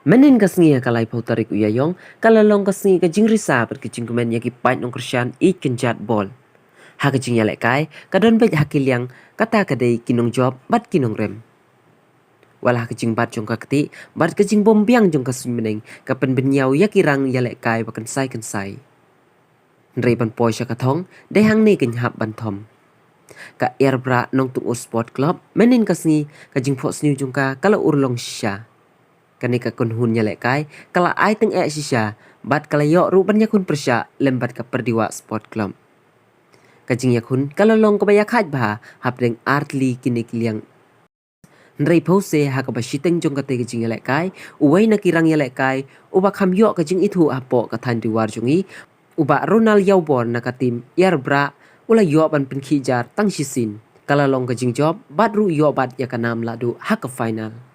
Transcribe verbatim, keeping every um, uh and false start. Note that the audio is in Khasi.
Mynhynnin ka sngi ha ka laiphew tarik u Ïaïong, ka la long ka sngi ka jingrisa bad ka jingkmen ïa ki paid nongkyrshan ïeit kynjat ball. Ha ka jingïalehkai, ka don beit ha ki liang, kata ka dei ki nongjop bad ki nongrem. Wat la ha ka jingbat jong ka ktieh bad ka jingbymbiang jong ka suiñbneng, ka pynbynñiaw ïa ki rang ïalehkai ba kynsai-kynsai. Hynrei ban poi sha ka thong, dei hangne kan hap ban thom. Ka Ïar Brah Nongtyngur Sport Club, mynhynnin ka sngi, ka jingphohsniew jong ka, ka la urlong shisha. Kane ka kynhun ïalehkai, ka la ai tyngeh shisha, bad ka la ïoh ruh ban ïakhun pyrshah, lem bad ka Pyrdiwah Sport Club. Ka jingïakhun, ka la long kaba ïakhaid bha, hapdeng artylli kine ki liang. Hynrei phewse ha kaba shiteng jong katei ka jingïalehkai, uwei na ki rang ïalehkai, uba kham ïoh ka jingithuh hapoh ka thaiñ Ri War jong ngi, u Bah Ronald Ïawbor na ka tim Ïar Brah, u la ïoh ban pynkhih jar tang shisien. Ka la long ka jingjop, bad ruh ïoh bat ïa ka nam lahduh ha ka final.